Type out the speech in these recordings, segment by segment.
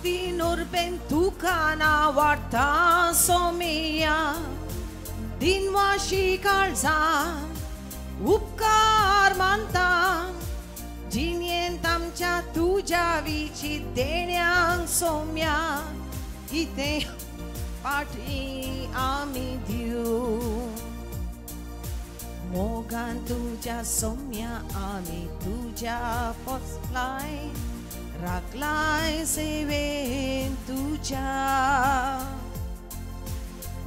भक्ती नोरबेन तुका नावाडता सोमिया दिनवाशी काळजा उपकार मानता जिणेंत आमच्या तुज्या विची देण्यांक सोम्या कितें पाटी आमी दिवं मोगान तुज्या सोम्या आमी तुज्या पोसलाय राखलाय सेवेन तुज्या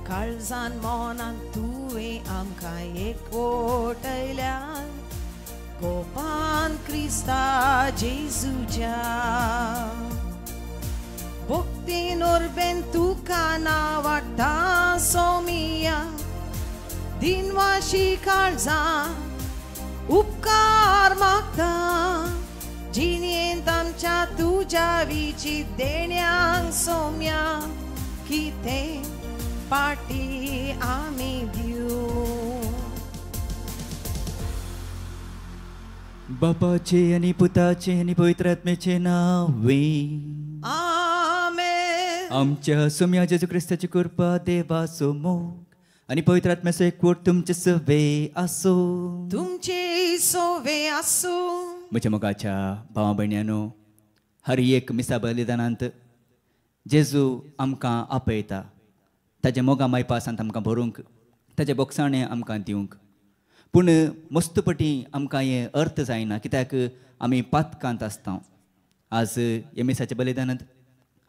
काळजान मनान तुवें आमकां एकवटयल्यान गोपान क्रिस्ता जेजूच्या भक्तीन उर्बेन तुका नावाडटा सोमिया दिनवाशी काळजा उपकार मागता जिणेंत आमच्या तुज्या विची देण्यांक सोम्या कितें पाटी आमी दिवं. बापाचे आनी पुताचे आनी पवित्र आत्म्याचे नांवे आमेन. आमच्या सोम्या जेजू क्रिस्ताची कृपा देवाचो मोग आनी पवित्र आत्म्याचो एकवट तुमचे सवे आसूं. तुमचे सोवे आसूं. म्हज्या मोगाच्या भावा भयण्यांनो, हर एक मिसा बलिदानांत जेजू आमकां आपयता ताज्या मोगा मायपासांत आमकां भरूंक, ताज्या बोगसाणें आमकां दिवंक. पूण मस्तपटी आमकां हें अर्थ जायना कित्याक आमी पातकांत आसता. आज ह्या मिसाच्या बलिदानांत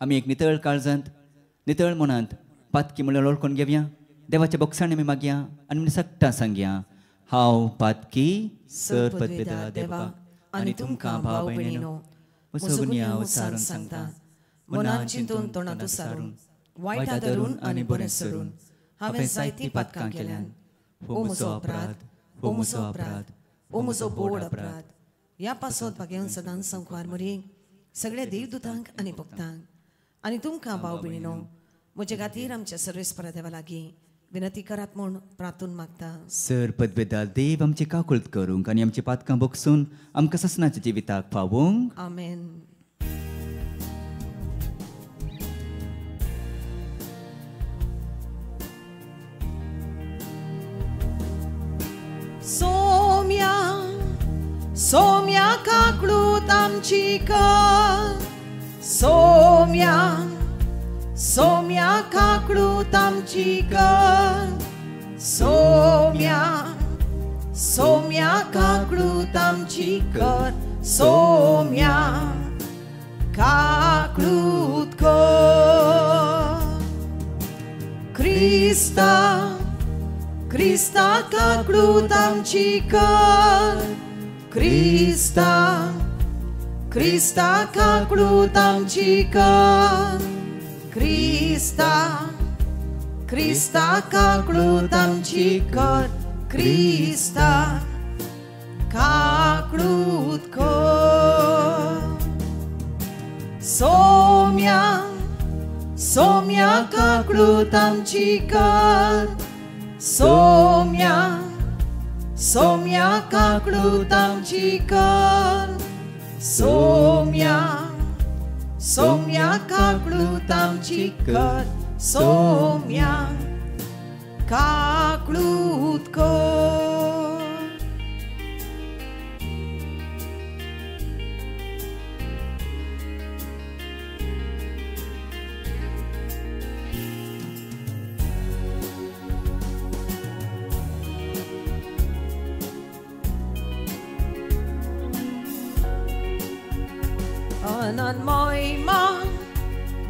आमी एक नितळ काळजांत नितळ मनांत पातकी म्हणल्यार वळखून घेवया, देवाच्या बोगसाणें आमी मागया आनी आमी सगटां सांगया, हांव पातकी सर पदवेदा देवा आनी तुमकां भाव भयणीनो म्हजो गुन्यांव सारून सांगता, मनान चिंतून तोंडांत सारून वायट धरून आनी बरें सोडून हांवें जायतीं पातकां केल्यान. हो म्हजो अपराध, हो म्हजो अपराध, हो म्हजो बोड अपराध. ह्या पासत भागेवन सदांच संकवार मरयेक सगळ्या देवदूतांक आनी भक्तांक आनी तुमकां भाव भयणीनो म्हजे खातीर आमच्या सर्वेस्परा देवा लागीं विनंती करात म्हूण प्रार्थून मागता. सर पदवेदा देव आमची काकुळत करूंक आनी आमची पातकां बगसून आमकां ससनाच्या जिविताक पावोवंक. आमेन. सोम्या सोम्या काकळूत आमची कर, सोम्या सोम्या काकळूत आमची कर, सोम्या सोम्या काकळूत आमची कर, सोम्या काकळूत कर. क्रिस्ता क्रिस्ता काकळूत आमची कर, क्रिस्ता क्रिस्ता काकळूत आमची कर, क्रिस्ता क्रिस्ता काकळूत आमची कर, क्रिस्ता काकळूत कर. सोम्या सोम्या काकळूत आमची कर, सोम्या सोम्या काकळूत आमची कर, सोम्या सोम्या काकळूत आमची कर, सोम्या काकळूत कर. अनंत महिमा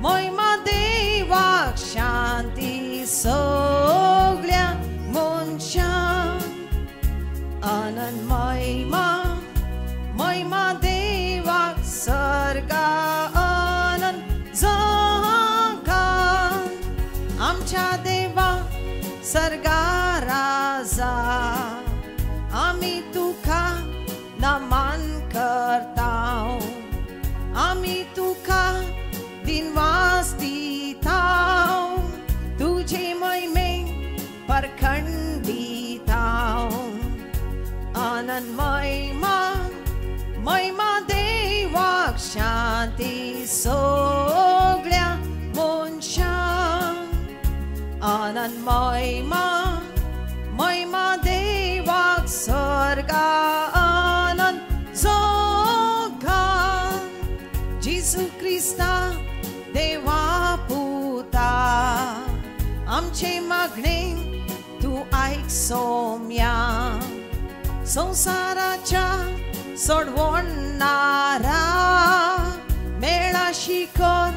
महिमा देवाक शांती सगळ्या मनशांक. अनंत महिमा महिमा देवाक सर्गा अनंत जांकां. आमच्या देवा सर्गा राजा आमी तुका नमन करता, आमी तुका दिनवास दिता, तुझे महिमे परखंड दिता. आनंद महिमा महिमा देवाक शांती सगळ्या मनशांक आनंद महिमा महिमा देवाक सर्गा आनंद जगान जेजू क्रिस्ता देवा पुता आमचे मागणे तूं आयक सोम्या संवसाराच्या सोडवणारा मेळा शिखर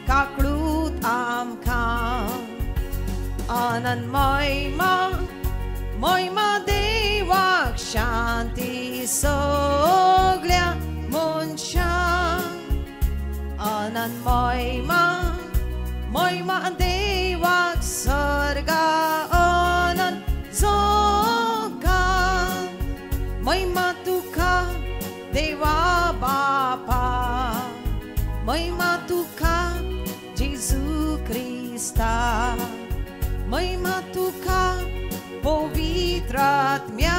काकळूत आमकां आनंद महिमा महिमा देवाक शांती सगळ्या मनशांक आनंद महिमा महिमा देवाक सर्गा आनंद जगान महिमा तुका देवा बापा महिमा तुका जेजू क्रिस्ता महिमा तुका पवित्र आत्म्या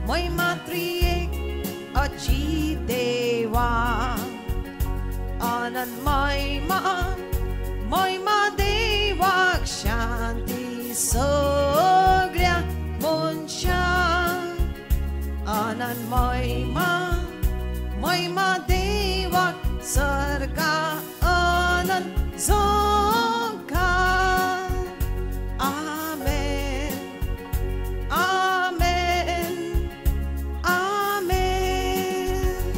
महिमा त्रिएक अची देवा आनंद महिमा महिमा देवाक शांती सगळ्या मनशांक आनंद महिमा महिमा देवाक सर्गा आनंद जगान आमेन आमेन आमेन.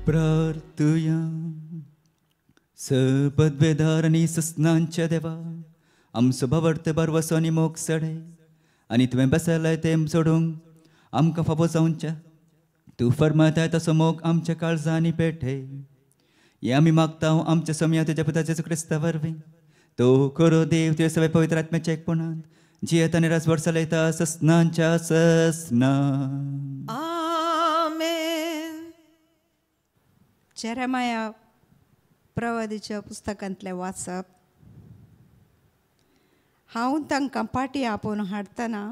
प्रार्थुया. सपदवेदार आनी सस्नांच्या देवा आमचो भावार्थ बारवसो आनी मोग सडे आनी तुवें बसयलाय तें सोडूंक आमकां फावो जावच्या तूं फर्मायताय तसो मोग आमच्या काळजांनी पेठे हें आमी मागता आमच्या सोम्या तुज्या पुता जेजू क्रिस्ता वरवीं. तो खरो देव तुज्या सगळ्या पवित्र आत्म्याच्या एकपणांत जियेता आनी राजवट चलयता सस्नांच्या सस्ना. आमेन. जेरेमाया प्रवादीच्या पुस्तकांतलें वाचप. हांव तांकां पाटी आपोवन हाडटना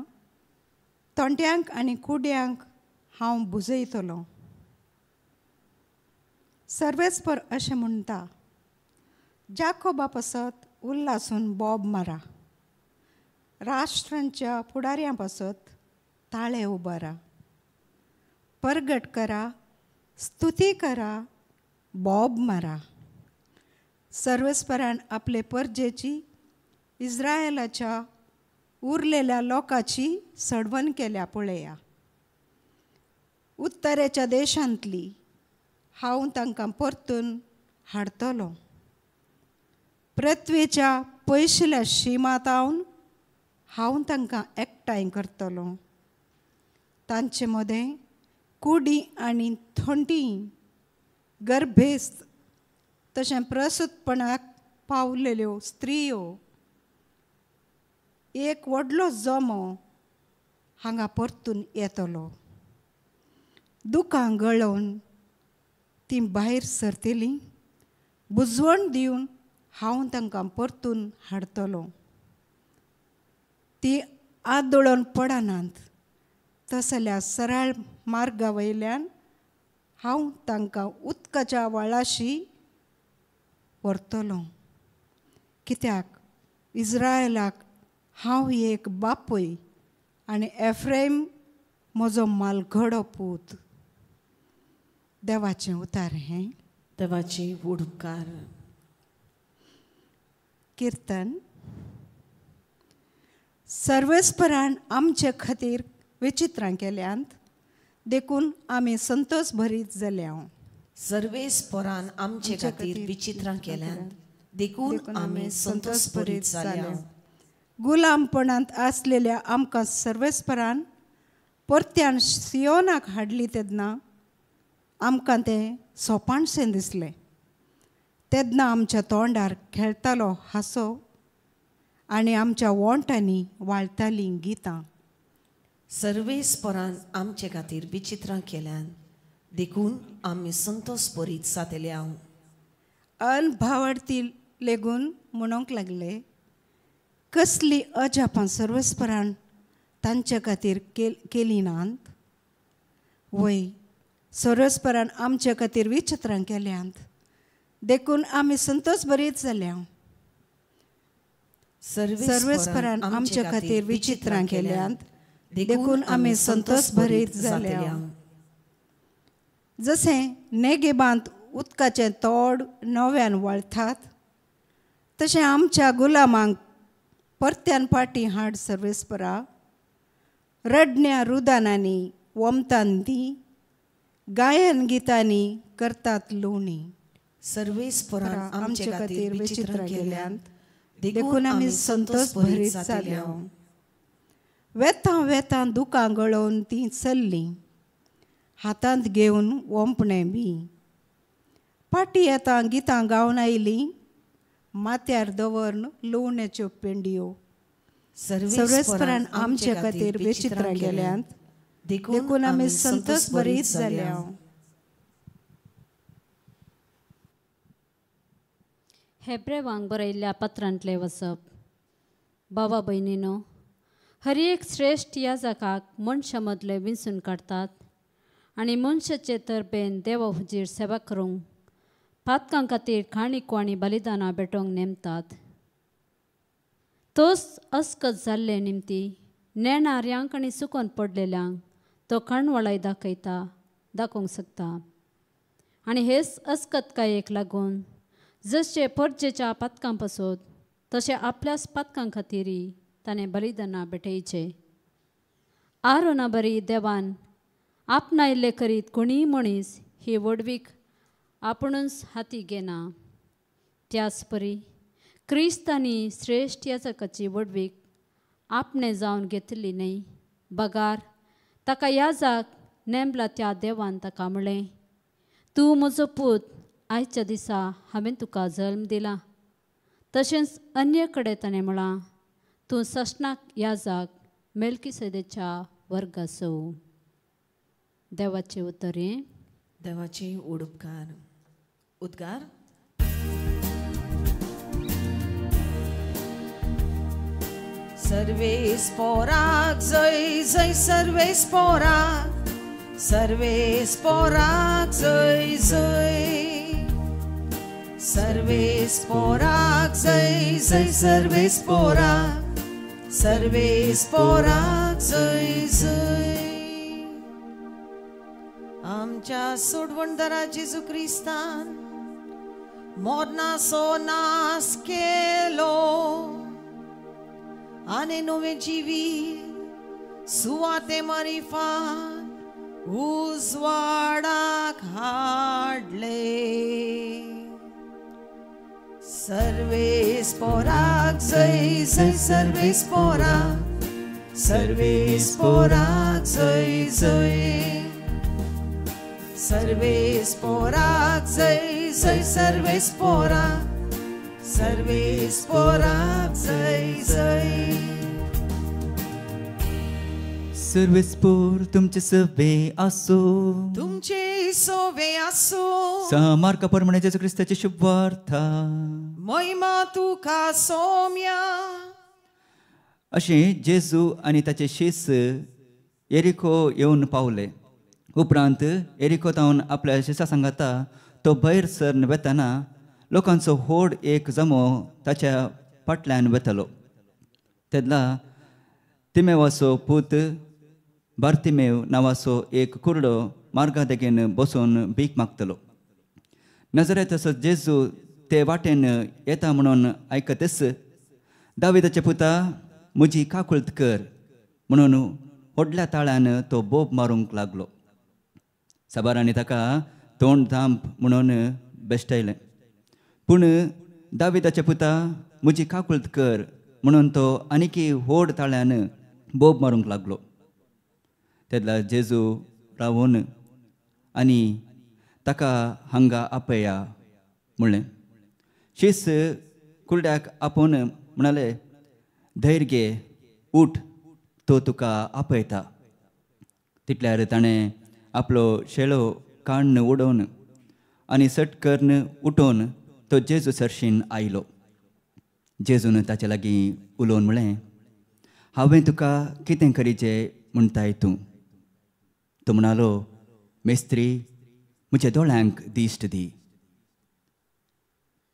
तोंट्यांक आनी कुड्यांक हांव बुजयतलो. सर्वेस्पर अशें म्हणटा, जाकोबा पासत उल्हासून बोब मारा, राष्ट्रांच्या फुडाऱ्यां पासत ताळे उबारा, परगट करा, स्तुती करा, बोब मारा. सर्वेस्परान आपले परजेची इस्रायलाच्या उरलेल्या लोकांची सडवण केल्या पळया. उत्तरेच्या देशांतली हांव तांकां परतून हाडटलो. पृथ्वेच्या पयशिल्या शिमातावन हांव तांकां एकठांय करतलो. तांचे मदें कुडी आनी थंडी गर्भेस्त तशें प्रसूतपणाक पावलेल्यो स्त्रियो एक व्हडलो जमो हांगा परतून येतलो. दुकां गळोवन तीं भायर सरतलीं, बुजवण दिवन हांव तांकां परतून हाडटलो. ती आदोळोन पडनात तसल्या सरळ मार्गा वयल्यान हांव तांकां उदकाच्या व्हाळाशी व्हरतलो. कित्याक इस्रायलाक हांव एक बापूय आनी एफ्रेम म्हजो मालघडो पूत. देवाचें उतार हें. देवाचे व्हड उपकार. किर्तन. सर्वेस्परान आमचे खातीर विचित्रां केल्यांत देखून आमी संतोष भरीत जाल्या. सर्वेस्परान आमचे खातीर विचित्रां केल्यांत देखून आमी संतोष भरीत जाल्या. गुलामपणांत आसलेल्या आमकां सर्वेस्परान परत्यान सियोनाक हाडली तेन्ना आमकां तें सोपाणशें दिसलें. तेन्ना आमच्या तोंडार खेळटालो हांसो आनी आमच्या वोंटांनी वाळटालीं गितां. सर्वेस्परान आमचे खातीर विचित्रां केल्यान देखून आमी संतोष भरीत जातले. हांव अनभावडती लेगून म्हणूंक लागले, कसली अजापां सर्वेस्परान तांचे खातीर केली नात. वय सर्वेस्परान आमचे खातीर विचित्रां केल्यांत देखून आमी संतोष बरीच जाल्या. सर्वेस्परान आमचे खातीर विचित्रां केल्यांत देखून आमी संतोष भरीत जाल्या. जशें नेगेबांत उदकाचें तोड नव्यान वळतात तशें आमच्या गुलामांक परत्यान पाटी हाड सर्वेस्परा. रडण्या रुदानांनी वमतान दी गायन गितांनी करतात लोणी. सर्वेस्परान आमचे खातीर विचित्रां केल्यांत देखून आमी संतोष भरीत जाल्या. वेतां वेतां दुकां गळोवन तीं चल्लीं हातांत घेवन ओंपणें बी. पाटी येता गितां गावन आयलीं माथ्यार दवरून लुवण्याच्यो पेंडयो. सर्वेस्परान आमचे खातीर विचित्रां केल्यांत देखून आमी संतोष भरीत जाल्या. हेब्रेवांक बरयल्ल्या पत्रांतलें वचप. बाबा भयणीनो, हर एक श्रेश्ठ याजकाक मनशां मदले विंचून काडटात आनी मनशाचे तरबेन देवा हुजीर सेवा करूंक पातकां खातीर काणिको आनी बलिदानां भेटोवंक नेमतात. तोच अस्कत जाल्ले निमती नेणाऱ्यांक आनी सुकोन पडलेल्यांक तो काणवळाय दाखयता दाखोवंक शकता. आनी हेच अस्कतकायेक लागून जशे परजेच्या पातकां पासत तशें आपल्याच पातकां खातीरय ताणें बलिदानां भेटयचे. आरोना बरी देवान आपणायल्ले करीत कोणीय मनीस ही व्हडवीक आपुणूच हाती घेना. त्याच परी क्रिस्तांनी श्रेश्ठ याजकाची व्हडवीक आपणें जावन घेतली न्हय, बगार ताका याजक नेमला त्या देवान ताका म्हणलें, तूं म्हजो पूत, आयच्या दिसा हांवें तुका जल्म दिला. तशेंच अन्य कडेन ताणें म्हळां, तूं सशनाक याजक मेल्कीसेदेच्या वर्गाचो. देवाचें उतर हें. देवाचे उडपकार उद्गार. सर्वेस्पोराक जय जय सर्वेस्पोराक, सर्वेस्पोराक जय जय, सर्वेस्पोराक जय जय सर्वेस्पोराक, सर्वेस्पोराक जय जय. आमच्या सोडवणदारा जेजू क्रिस्तान मोरनाचो नाश केलो आनी नवें जिवीत सुवाते मारिफात उजवाडाक हाडले. सर्वेस्पोराक जय जय सर्वेस्पोराक, सर्वेस्पोराक जय जय, सर्वेस्पोराक जय जय सर्वेस्पोराक, सर्वेस्पोराक जय जय. सर्वेस्पोर तुमचे सवे आसो, तुमचे सोवे आसो. मार्का प्रमाणे जेजू क्रिस्ताची शुभवार्ता. महिमा तुका सोम्या. अशें जेजू आनी ताचे शिस एरिको येवन पावले. उपरांत एरिको तावन आपल्या शिसा सांगाता तो भायर सरन वेतना लोकांचो व्हड एक जमो ताच्या फाटल्यान वेतालो. तेन्ना तिमेवाचो पूत बार्तिमेव नांवाचो एक कुरडो मार्गा देगेन बसून भीक मागतलो. नजरेंत जेजू ते वाटेन येता म्हणून आयकतच दाविदाचे पुता म्हजी काकुळत कर म्हणून व्हडल्या ताळ्यान तो बोब मारूंक लागलो. साबारांनी ताका तोंड धांप म्हणून बेश्टायलें, पूण दाविदाचे पुता म्हजी काकुळत कर म्हणून तो आनीकी व्हड ताळ्यान बोब मारूंक लागलो. तेन्ना जेजू रावून आनी ताका हांगा आपया म्हणलें. शीस कुरड्याक आपोवन म्हणाले, धैर्य घे, उठ, तो तुका आपयता. तितल्यार ताणें आपलो शेळो काण्ण उडोवन आनी सट करून उठोवन तो जेजू सरशीन आयलो. जेजून ताचे लागीं उलोवन म्हणलें, हांवें तुका कितें करीचें म्हणटाय तूं? तो म्हणालो, मेस्त्री, म्हज्या दोळ्यांक दिश्ट दी.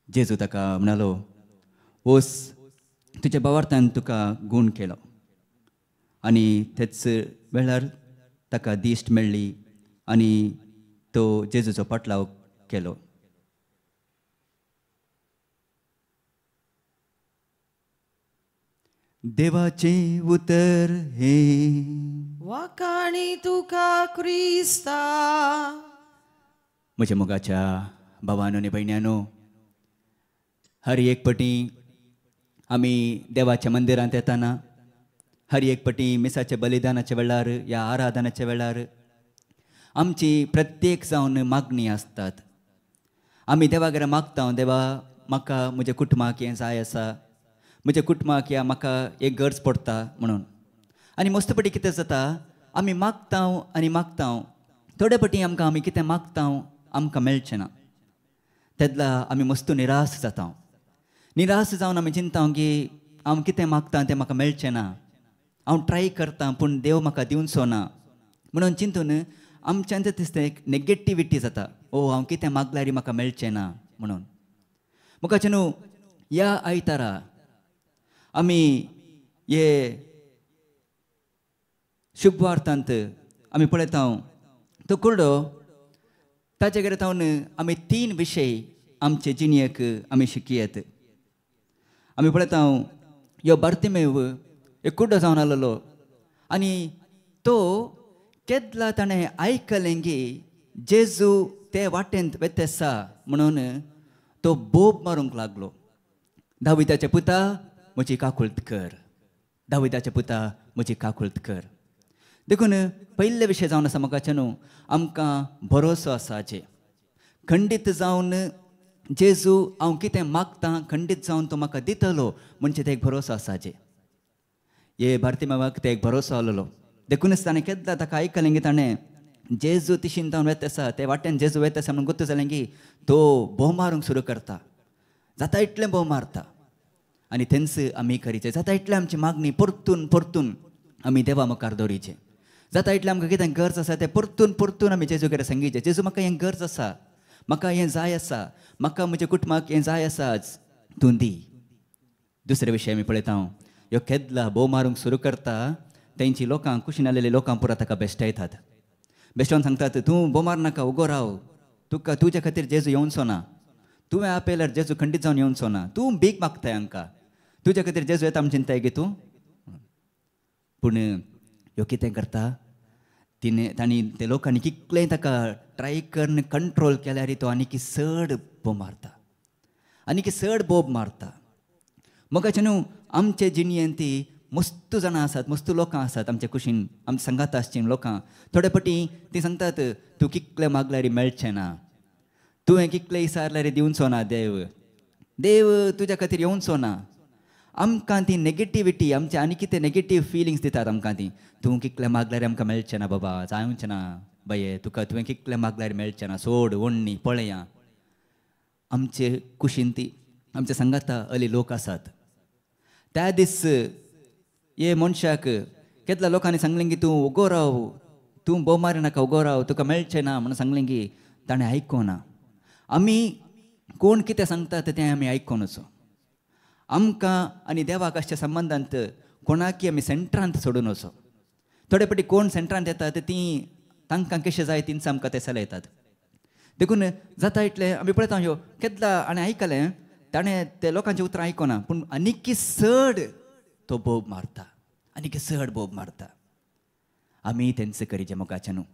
जेजू ताका म्हणालो, वोस, तुज्या भावार्थान तुका गूण केलो. आनी तेच वेळार ताका दिश्ट मेळ्ळी आनी तो जेजूचो पाटलाव केलो. देवाचें उतर हें. वाखाणी तुका क्रिस्ता. म्हज्या मोगाच्या भावानो आनी भयण्यानो, हर एक पटी आमी देवाच्या मंदिरांत येताना, हर एक पटी मिसाच्या बलिदानाच्या वेळार या आराधनाच्या वेळार आमची प्रत्येक जावन मागणी आसतात. आमी देवागेर मागता, देवा म्हाका म्हज्या कुटुंबाक हें जाय आसा, म्हज्या कुटुंबाक या म्हाका एक गरज पडटा म्हणून. आनी मस्त पटी कितें जाता, आमी मागता आनी मागता, थोडे पटी आमकां आमी कितें मागता आमकां मेळचें ना. तेदला आमी मस्त निराश जाता. निराश जावन आमी चिंता की हांव कितें मागता तें म्हाका मेळचें ना, हांव ट्राय करता पूण देव म्हाका दिवचो ना म्हणून चिंतून आमच्यान दिसता एक नेगेटिविटी जाता. ओ हांव कितें मागल्यार म्हाका मेळचें ना म्हणून. म्हाका न्हू ह्या आयतारा आमी हे शुभवार्तांत आमी पळयता तो कुर्डो ताचे कडेन तावन आमी तीन विशय आमचे जिणेक आमी शिकयत. आमी पळयता ह्यो बार्तिमेव एक कुड्डो जावन आसलेलो आनी तो केदला ताणें आयकलें की जेजू ते वाटेंत वेता आसा म्हणून तो बोब मारूंक लागलो, दाविदाचे पुता म्हजी काकुळट कर, दाविदाचे पुता म्हजी काकुळट कर. देखून पयले विशय जावन आसा म्हाका न्हू आमकां भरोसो आसा जे खंडीत जावन जेजू हांव कितें मागता खंडीत जावन तो म्हाका दितलो म्हणजे ते एक भरोसो आसा जे हे बार्तिमेवाक ते एक भरोसो आसलेलो. देखूनच ताणें केन्ना ताका आयकलें की ताणें जेजू तिशीन तावन वेता आसा, ते वाटेन जेजू वेता आसा म्हणून गोत्त जालें की तो भोव मारूंक सुरू करता, जाता इतलें भोव मारता. आनी तेंच आमी करीचें, जाता इतलें आमची मागणी परतून परतून आमी देवा मुखार दवरीचें, जाता इतलें आमकां कितें गरज आसा तें परतून परतून आमी जेजू कडेन सांगीचें, जेजू म्हाका हें गरज आसा, म्हाका हें जाय आसा, म्हाका म्हज्या कुटुंबाक हें जाय आसा, आज तूं दी. दुसरे विशय आमी पळयता ह्यो केदला भोव मारूंक सुरू करता, तेंची लोकांक कुशीन आलेले लोकांक पुरा ताका बेश्टायतात. बेश्टावन सांगतात, तूं भोव मार नाका, उगो राव, तुका तुज्या खातीर जेजू येवचो ना, तुवें आपयल्यार जेजू खंडीत जावन येवचो ना, तूं भीक मागताय हांकां, तुज्या खातीर जेजू येता म्हण चिंताय गे तूं. पूण ह्यो कितें करता तिणें तांणी ते लोकांनी कितलें ताका ट्राय करून कंट्रोल केल्यार तो आनीक चड बोब मारता, आनीक चड बोब मारता. मोगाचे न्हू आमचे जिणेंत ती मस्त जाणां आसात, मस्त लोकां आसात आमच्या कुशीन, आमच्या सांगात आसचीं लोकां. थोडे पटी ती सांगतात, तूं कितलें मागल्यार मेळचें ना, तुवें कितलें विचारल्यार दिवचो ना देव, देव तुज्या खातीर येवचो ना. आमकां ती नेगेटिविटी आमचे आनी कितें नेगेटीव फिलिंग्स दितात आमकां ती, तूं कितलें मागल्यार आमकां मेळचें ना बाबा, जावचें ना बाये, तुका तुवें कितलें मागल्यार मेळचें ना, सोड ओडणी पळया. आमचे कुशीन ती आमच्या सांगाता अली लोक आसात. त्या दीस हे मनशाक केदल्या लोकांनी सांगलें की तूं उगो राव, तूं भोव मारी नाका, उगो राव, तुका मेळचें ना म्हणून सांगलें की ताणें आयकोना. आमी कोण कितें सांगतात तें आमी आयकोन वचो. आमकां आनी देवाक आसच्या संबंदांत कोणाकी आमी सेंटरांत सोडून वचो. थोडे पटी कोण सेंटरांत येतात तीं तांकां कशें जाय तींच आमकां ते चलयतात. देखून जाता इतलें आमी पळयता ह्यो केदला आनी आयकलें ताणें ते लोकांचीं उतरां आयकोना, पूण आनीक चड तो बोब मारता, आनीक चड बोब मारता. आमी तेंच करीचें मोगाचें न्हू.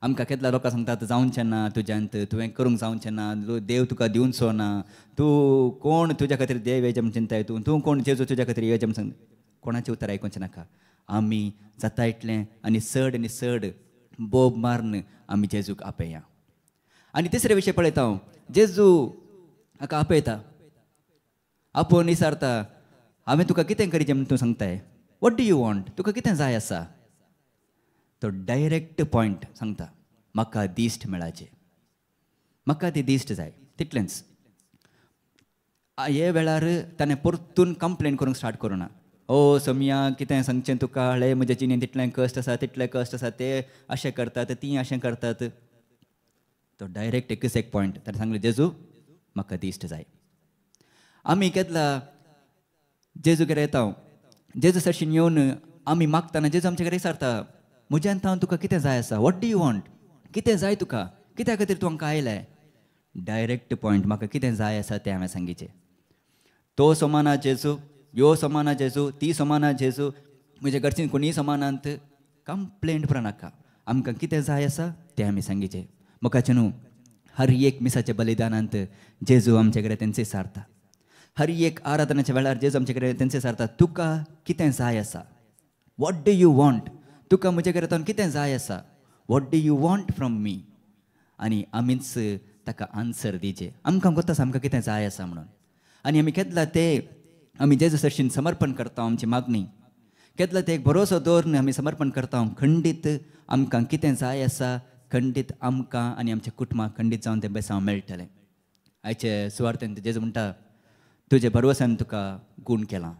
आमकां केदला लोकां सांगतात जावचें ना तुज्यांत, तुवें करूंक जावचें ना, देव तुका दिवचो ना, तूं कोण तुज्या खातीर देव येजे म्हण चिंताय तूं, तूं कोण जेजू तुज्या खातीर येजे म्हण सांग. कोणाचें उतर आयकोचें नाका. आमी जाता इतलें आनी चड आनी चड बोब मारून आमी जेजूक आपया. आनी तिसरे विशय पळयता हांव, जेजू हाका आपयता, आपोवन विचारता, हांवें तुका कितें करीचें म्हण तूं सांगताय, what do you want, तुका कितें जाय आसा. तो डायरेक्ट पॉयंट सांगता, म्हाका दिश्ट मेळाचे, म्हाका ती दिश्ट जाय, तितलेंच. हे वेळार ताणें परतून कंप्लेन करूंक स्टार्ट करूं ना. ओ सोमिया कितें सांगचें तुका, हळे म्हज्या जिणेंत तितलें कश्ट आसा, तितलें कश्ट आसा, ते अशें करतात, तीं अशें करतात. तो डायरेक्ट एकच एक पॉयंट ताणें सांगलें, जेजू म्हाका दिश्ट जाय. आमी केदला जेजू कडेन येता, जेजू सरशीन येवन आमी मागतना जेजू आमचे कडेन विचारता, म्हज्यान हांव तुका कितें जाय आसा, what do you want, कितें जाय तुका, कित्या खातीर तूं आमकां आयलें. डायरेक्ट पॉयंट म्हाका कितें जाय आसा तें हांवें सांगीचें. तो समाना जेजू, यो समाना जेजू, ती समाना जेजू, म्हज्या घरचीं कोणीय समानांत कंप्लेंट पुरो नाका, आमकां कितें जाय आसा तें आमी सांगीचें. मोगाचें न्हू, हर एक मिसाच्या बलिदानांत जेजू आमचे कडेन तेंचे सारता, हर एक आराधनाच्या वेळार जेजू आमचे कडेन तेंचे सारता, तुका कितें जाय आसा, what do you want, तुका म्हजे कडेन कितें जाय आसा, what do you want from me. आनी आमीच ताका आन्सर दिवचें, आमकां गोत आसा आमकां कितें जाय आसा म्हणून. आनी आमी केदला ते आमी जेजू सरशीन समर्पण करता आमची मागणी, केदला ते एक भरोसो दवरून आमी समर्पण करता, खंडीत आमकां कितें जाय आसा, खंडीत आमकां आनी आमच्या कुटुंबाक खंडीत जावन तें बेसांव मेळटलें. आयचे सुवार्थेन जेजू म्हणटा, तुजे भरवसान तुका गूण केला.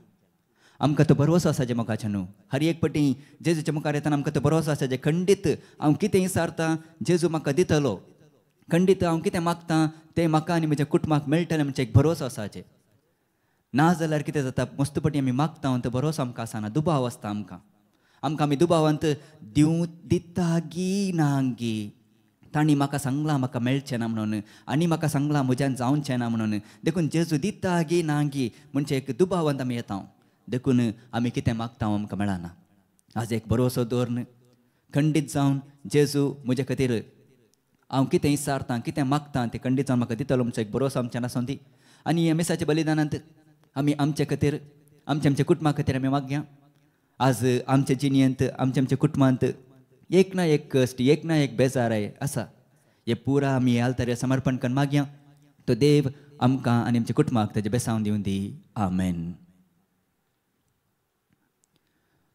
आमकां तो भरवसो आसा जे मोगाचें न्हू, हर एक पटी जेजूच्या मुखार येतना आमकां तो भरवसो आसा जे खंडीत हांव कितें सारतां जेजू म्हाका दितलो, खंडीत हांव कितें मागतां तें म्हाका आनी म्हज्या कुटुंबाक मेळटलें म्हणजे एक भरवसो आसा. जे ना जाल्यार कितें जाता, मस्त पटी आमी मागता तो भरवसो आमकां आसना, दुबाव आसता आमकां, आमकां आमी दुबावांत दिवं दिता गी ना गी, तांणी म्हाका सांगलां म्हाका मेळचें ना म्हणून, आनी म्हाका सांगलां म्हज्यान जावचें ना म्हणून, देखून जेजू दिता गी ना गी म्हणजे एक दुबावांत आमी येता, देखून आमी कितें मागता आमकां मेळना. आज एक भरवसो दवरून खंडीत जावन जेजू म्हज्या खातीर हांव कितें सारतां कितें मागतां तें खंडीत जावन म्हाका दितलो म्हणजे एक भरवसो आमच्यान आसूं दी. आनी ह्या मिसाच्या बलिदानांत आमी आमचे खातीर, आमच्या आमच्या कुटुंबा खातीर आमी मागया. आज आमच्या जिणेंत आमच्या आमच्या कुटुंबांत एक ना एक कश्ट, एक ना एक बेजाराय आसा, हे पुरा आमी आल्तार समर्पण करून मागया, तो देव आमकां आनी आमच्या कुटुंबाक ताजें बेसांव दिवन दी. आमेन.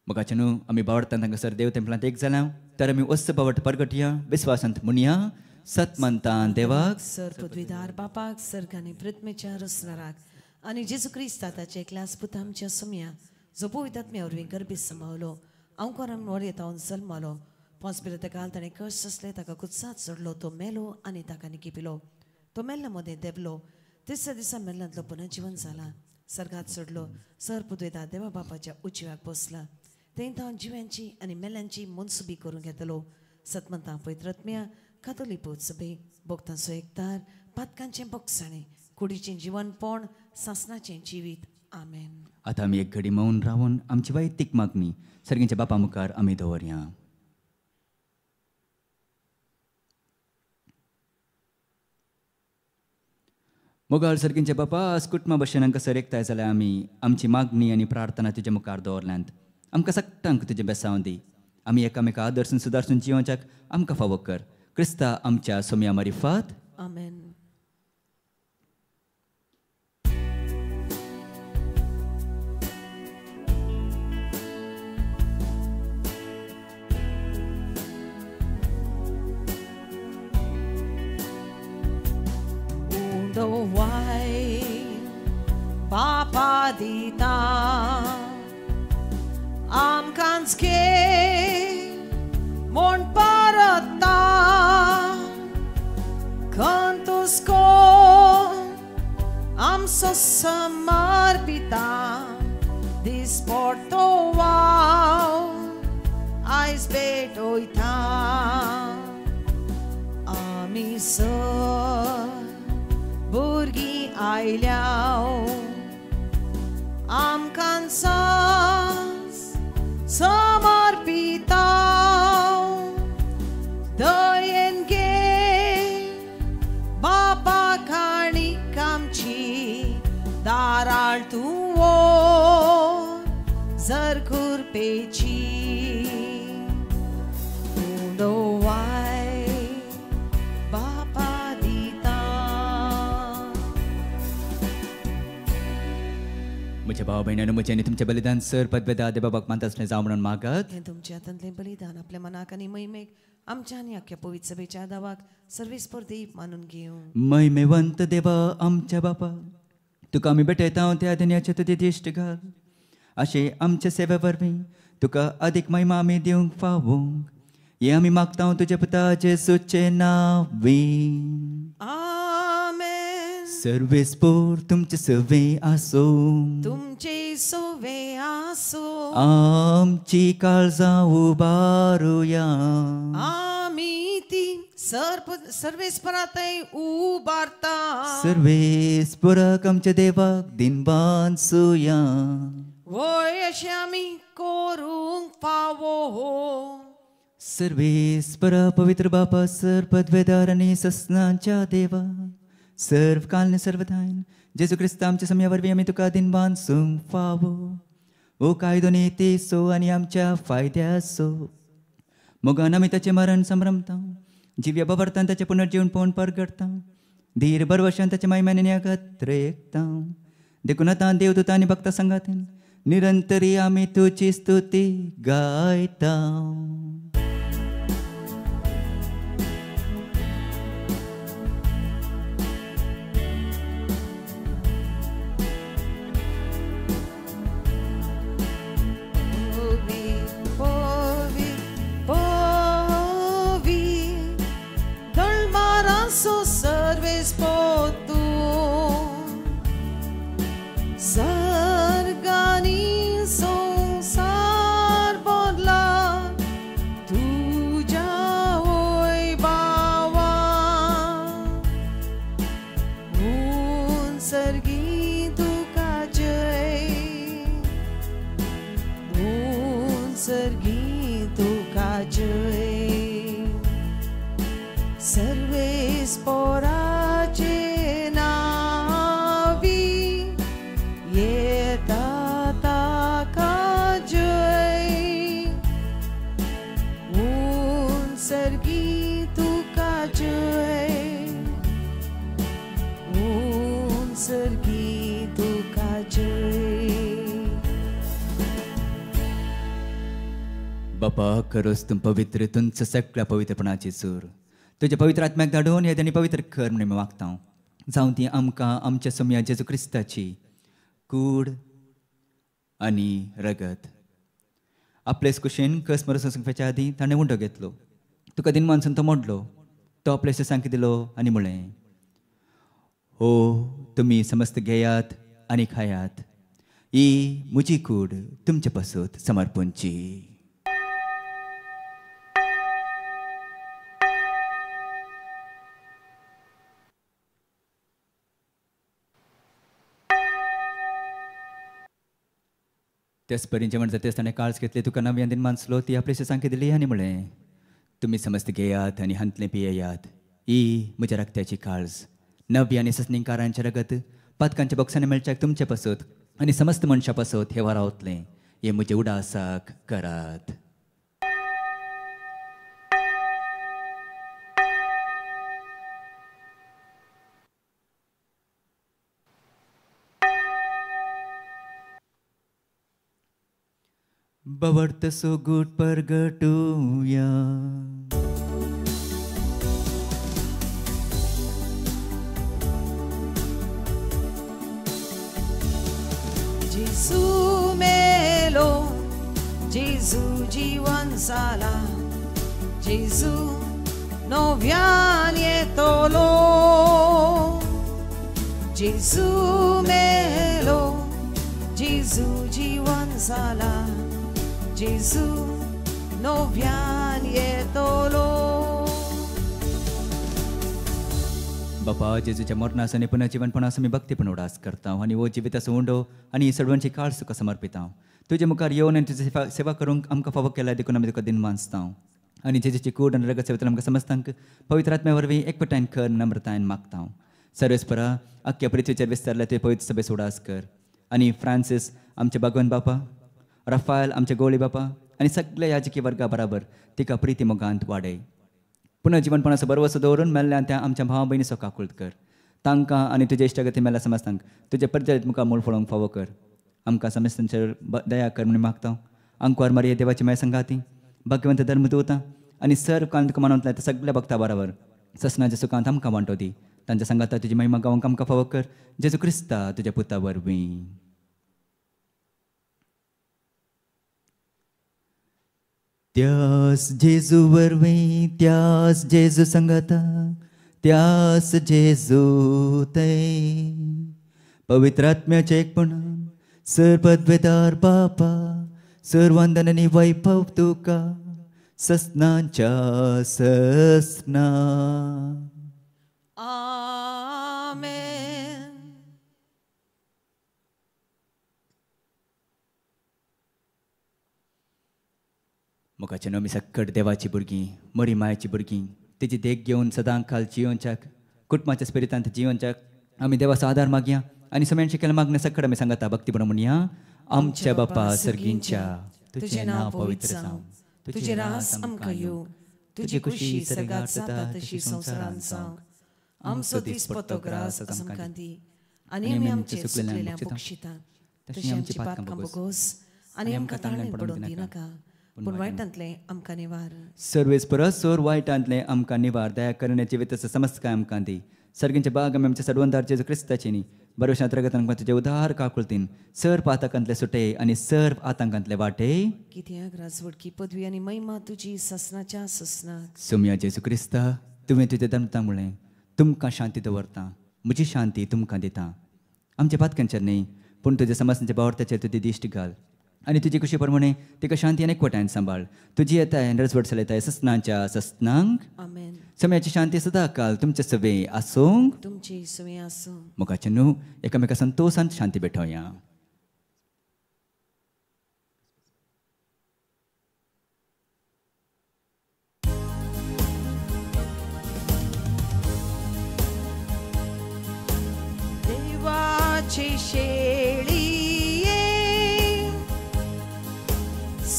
मोगाचें न्हू, आमी बावडतान हांगासर देव तेंपलांत एक जाल्या तर आमी वस्त बावट परगटया, विस्वासांत म्हणया, सतमंतान देवाक, सर पृथ्वीदार बापाक, सर्ग आनी पृथ्वीच्या रचणाराक, आनी जेजू क्रिस्ता ताचे एकल्याच पुता आमच्या सोम्या, जो पवित्र आत्म्या वरवीं गर्भीत समावलो, अंकुरान वळयतावन जल्मालो, पोंस पिलाता ताणें कश्ट सोंसले, ताका कुत्सात सोडलो, तो मेलो आनी ताका निकिपिलो, तो मेल्ल्या मदें देंवलो, तिसऱ्या दिसा मेल्ल्यांतलो पुनर्जिवन जाला, सर्गात सोडलो, सर पृथ्वीदार देवा बापाच्या उजव्याक बसला, थंय तावन जिव्यांची आनी मेल्यांची मनसुबी करूंक येतलो. सतमंतां पवित्र आत्म्या, कातोलीक सभे, भक्तांचो एकतार, पातकांचें बोगसाणें, कुडीचें जिवनपण, सासनाचें जिवीत. आमेन. आतां आमी एक घडी मौन रावन आमची वैयक्तीक मागणी सर्गीच्या बापा मुखार आमी दवरया. मोगाळ सर्गींच्या बापा, आज कुटुंबा भशेन हांगासर एकठांय जाल्यार आमी आमची मागणी आनी प्रार्थना तुज्या मुखार दवरल्यांत. आमकां सगळ्यांक तुजें बेसांव दी, आमी एकामेका आदर्शन सुदारसून जिवोवच्याक आमकां फावो कर. क्रिस्ता आमच्या सोम्या मारिफात. आमेन. Papa dita आमकांच घे म्हूण परता खंतूस कोण आमचो समर्पिता दिसपडतो वाव आयज भेटयता आमी सर भुरगीं आयल्या आमकां समर्पिता दयेन घे बापा काणीक आमची दाराळ तूं जर खुरपेची तूं दवाय बापा दिता. म्हज्या भाव भयणांनो, म्हजें आनी तुमचें बलिदान सर पदवेदा देवा बाबाक मानता आसलें जावं म्हणून मागात. हें तुमच्या हातांतलें बलिदान आपल्या मनाक आनी महिमेक आमच्या आनी आख्या पवित्र सभेच्या दावाक सर्वेस्पर देव मानून घेवं. महिमेवंत देवा आमच्या बापा, तुका आमी भेटयता त्या धन्याचे तुजें दिश्ट घाल अशें आमच्या सेवे वरवीं तुका अदीक महिमा आमी दिवंक फावूंक हें आमी मागता तुज्या पुता जेजूचे नांवी. आमेन. सर्वेस्पोर तुमचे सवे आसूं. तुमचे सवे आसूं. आमची काळजां उबारुया. आमी ती सर्वेस्परातय उबारता. सर्वेस्पराक आमच्या देवाक दिनवांसुया. वय अशें आमी करूंक फावो. सर्वेस्परा पवित्र बापा सर पदवेदार आनी ससनाच्या देवा सर्व काल सर्वधायन जेजू क्रिस्ता आमच्या समया वरवीं आमी तुका दिनवांसूंक फावो. ओ कायदो नीतीचो आनी आमच्या फायद्याचो मोगान आमी ताचें मरण संभ्रमता जिव्या बवर्तान ताचें पुनर्जीवन पळोवन परगडता धीर बरवशान ताचे मायम्यान एकत्र एकता. देखून आतां देवदूत आनी भक्ता संगातीन निरंतरी आमी तुजी स्तुती गायता. बापा खरोच तूं पवित्र तुमच्या सगळ्या पवित्रपणाची सूर तुज्या पवित्र आत्म्याक धाडून हे तेणी पवित्र कर म्हणून मागता. जावं ती आमकां आमच्या सोम्या जेजू क्रिस्ताची कूड आनी रगत. आपलेच कुशीन कस मरसून सांगपाच्या आदीं ताणें उंडो घेतलो, तुका दिनमानसून तो मोडलो, तो आपले सांकी दिलो आनी म्हळें, हो तुमी समस्त घेयात आनी खायात, ही म्हजी कूड तुमचे पासत समर्पणची. त्याच परीन जेवण जातेच ताणें काळज घेतली, तुका नव्यान दिन मानसलो, ती आपले सांकी दिली आनी म्हळें, तुमी समस्त घेयात आनी हांतलें पियेयात, ही म्हज्या रक्त्याची काळज नवी आनी ससनीकारांचें रगत पातकांच्या बॉक्सांनी मेळच्याक तुमचे पासत आनी समस्त मनशां पासत हें वारावतलें, हें म्हजें उडासाक करात. बवर्त सोगूट परगटुया. जेजू मेलो, जेजू जीवन जाला, जेजू नव्यान येतलो. जेजू मेलो, जेजू जीवन जाला, जेजू नव्यान येतलो. बापा जेजूच्या मरणास आनी पुनर्जीवनपणास आमी भक्तीपण उडास करता आनी हो जिविताचो उंडो आनी सडवणची काळ तुका समर्पिता. तुजे मुखार येवन आनी तुजी सेवा करूंक आमकां फावो केल्या देखून आमी तुका दिन मानसता आनी जेजूची कूड आनी रगत सेवेंतल्यान आमकां समजतांक पवित्र आत्म्या वरवीं एकवटायन कर नम्रतायन मागता. सर्वेस्परा आख्या पृथ्वीचेर विस्तारल्या तुवें पवित्र सभेचो उडास कर आनी फ्रांसीस आमचे भगवान बापा, रफायल आमचे गोळी बापा आनी सगळ्या याजकी वर्गा बराबर तिका प्रिती मोगांत वाडय. पुनर्जीवनपणाचो बरवसो दवरून मेल्ल्यान त्या आमच्या भावा भयणीचो काकूळत कर, तांकां आनी तुजे इश्टागती मेल्ल्या समजतांक तुजे परजळीत मुखार मूळ फळोवंक फावो कर. आमकां समस्तांचेर दया कर म्हणून मागता. आंकवार मारिये देवाची माय संगाती, भाग्यवंत धर्मदूतां आनी सर्व काल तुका मानवतल्या त्या सगळ्या भक्ता बराबर ससनाच्या सुखांत आमकां वांटो दी. तांच्या सांगाता तुजी महिमा गावंक आमकां फावो कर, जेजू क्रिस्ता तुज्या पुता वरवीं. त्यास जेजू वरवीं, त्यास जेजू संगता, त्यास जेजू ते पवित्र आत्म्याचे एकपणान सर पदवेदार बापा सर वंदन आनी वैभव तुका ससनांच्या ससना. आमेन. मुखाचे आमी सक्कट देवाची भुरगीं, मरी मायेची भुरगीं, तेजी देख घेवन सदां काल जियोवच्याक, कुटुंबाच्या स्पिरितांत जियोवच्याक आमी देवाचो आदार मागया आनी समेन शिकेल मागणें सक्कट आमी सांगता भक्ती म्हणून म्हणया. आमच्या बापा सर्गींच्या, तुजें नांव पवित्र जावं, तुजें रास आमकां येवं, तुजी खुशी सर्गात जाता तशी संवसारांत जावं. आमचो दिसपट्टो ग्रास आमकां दी आनी आमी आमचे चुकलेल्या बक्षिता तशी आमची पातकां बोगोस आनी आमकां ताळेन पडून दिनाका, पूण वायटांतलें आमकां निवार. सर्वेस परस सोर वायटांतलें आमकां निवार. दया करण्याची वितस समजकाय आमकां दी. सर्गींचे बाग आमी आमच्या सर्वंदार जेजू क्रिस्ताचे न्ही बरोवशांत रगतान आमकां तुजे उदार काकुळतीन सर पातकांतले सुटे आनी सर आतंकांतले वाटे. कित्याक राजवटकी पदवी आनी महिमा तुजी ससनाच्या ससनाक. सोम्या जेजू क्रिस्ता, तुवें तुजें दमता म्हळें तुमकां शांती दवरता, म्हजी शांती तुमकां दिता. आमच्या पातकांचेर न्ही पूण तुज्या समजण्याच्या बावडत्याचेर तुजी दिश्ट घाल आनी तुजी खुशी प्रमाणे तिका शांती आनी एकवटान सांबाळ. तुजी येताय रजवट चलयताय ससनांच्या ससनांक. आमेन. समयाची शांती सदांकाल तुमचे सवे आसूंक, तुमची सवे आसूं. मुखाचे न्हू एकामेका संतोशान शांती भेटोवया. देवाची शेळी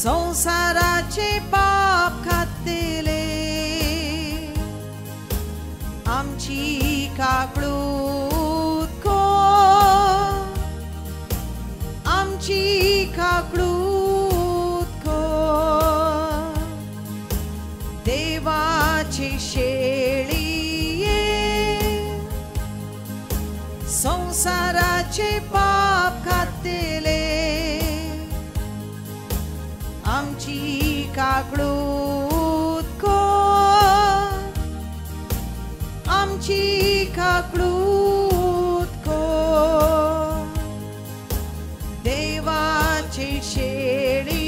संसाराचे पाप खातले, आमची काकळूत कर, आमची काकळूत कर. देवाची शेळी संसाराचे पाप खातले, आमची काकळूत कर, आमची काकळूत कर. देवाची शेळी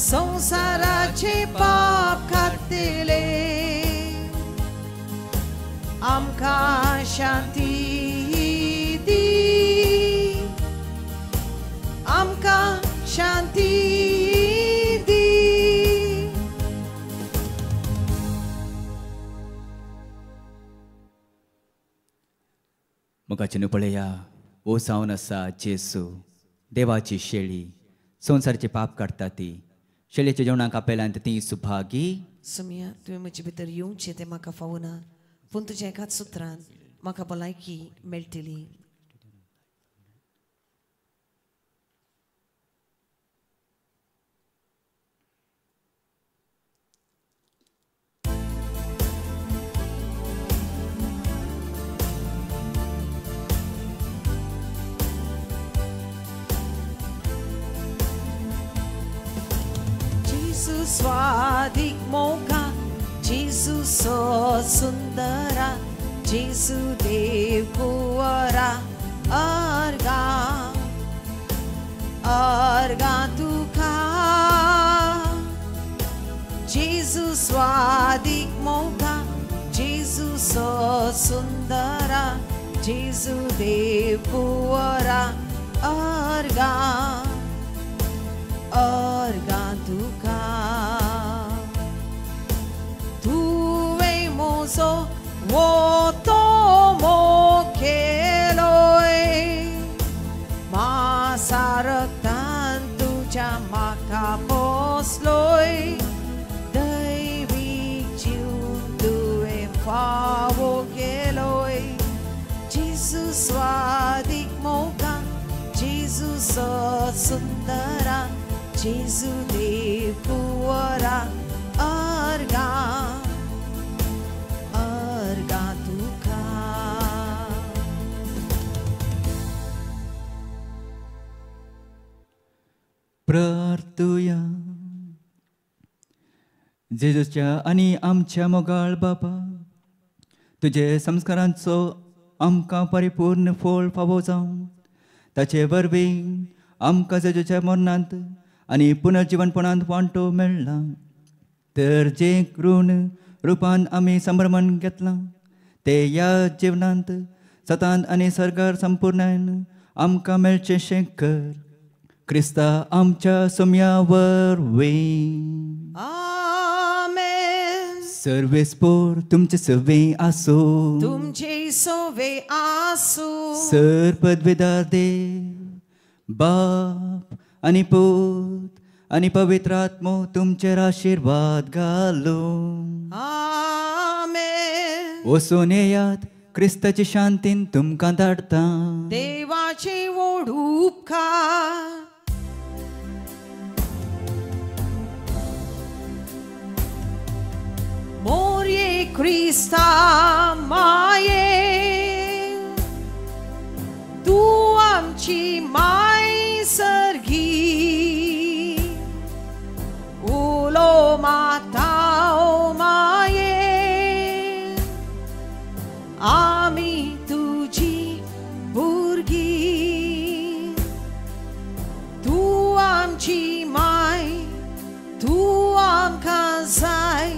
संसाराचे पाप खातले, आमकां शांती दी, आमकां शांती दी. मुखाचे न्हू पळया, ओ जावन आसा जेसू देवाची शेळी, संवसाराचे पाप काडटा ती. शेळयेच्या जेवणाक आपल्यान ती सुभागी. सुमिया, तुवें म्हजे भितर येवचें तें म्हाका फावना, पूण तुज्या एकाच सुत्रान म्हाका भलायकी मेळटली. जेजू स्वादीक मोगा, जेजू सो सुंदरा, जेजू देव कुंवरा, अर्गा अर्गा तुका. जेजू स्वादीक मोगा, जेजू सो सुंदरा, जेजू देव कुंवरा, अर्गा अर्गा तुका. तुवें म्हजो वोतो मोखेलोय, मासारक्तान तुज्या म्हाका पोसलोय, दैवीक जीव तुवें फावो केलोय. जेजू स्वादीक मोगा, जेजू सो सुंदरा, जेजू देव कुंवरा, अर्गा अर्गा तुका. प्रार्थुया. जेजूच्या आनी आमच्या मोगाळ बाबा, तुजे संस्कारांचो आमकां परिपूर्ण फळ फावो जावं. ताचे वरवीं आमकां जेजूच्या मरणांत आनी पुनर्जिवनपणांत वांटो मेळ्ळा. तर जें ऋण रुपान आमी संभ्रमण घेतलां ते ह्या जिवनांत सतान आनी सरकार संपूर्णान आमकां मेळचें शें कर. क्रिस्ता आमच्या सोम्या वरवीं. आमेन. सर्वेस्पोर तुमचे सवे आसो. तुमचे सवे आसो. सर पदवेदार देव बाप आनी पूत आनी पवित्र आत्मो तुमचेर आशिर्वाद घालूं. आमेन. वचून येयात, क्रिस्ताची शांतीन तुमकां धाडटा. देवाचे व्हड उपकार. मोरये क्रिस्ता माये, तूं आमची माय सर्गी. उलो माता माये, आमी तुजी भुरगीं. तूं आमची माय, तूं आमकां जाय,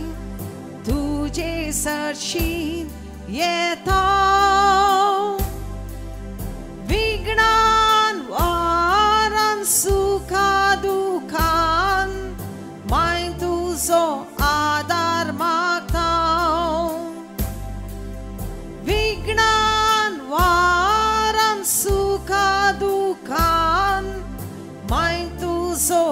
तुजे सरशीं येता. विघ्नान वारान सुखा दुखान माय तुजो आदार मागता. विघ्नान वारान सुखा दुखान माय तुजो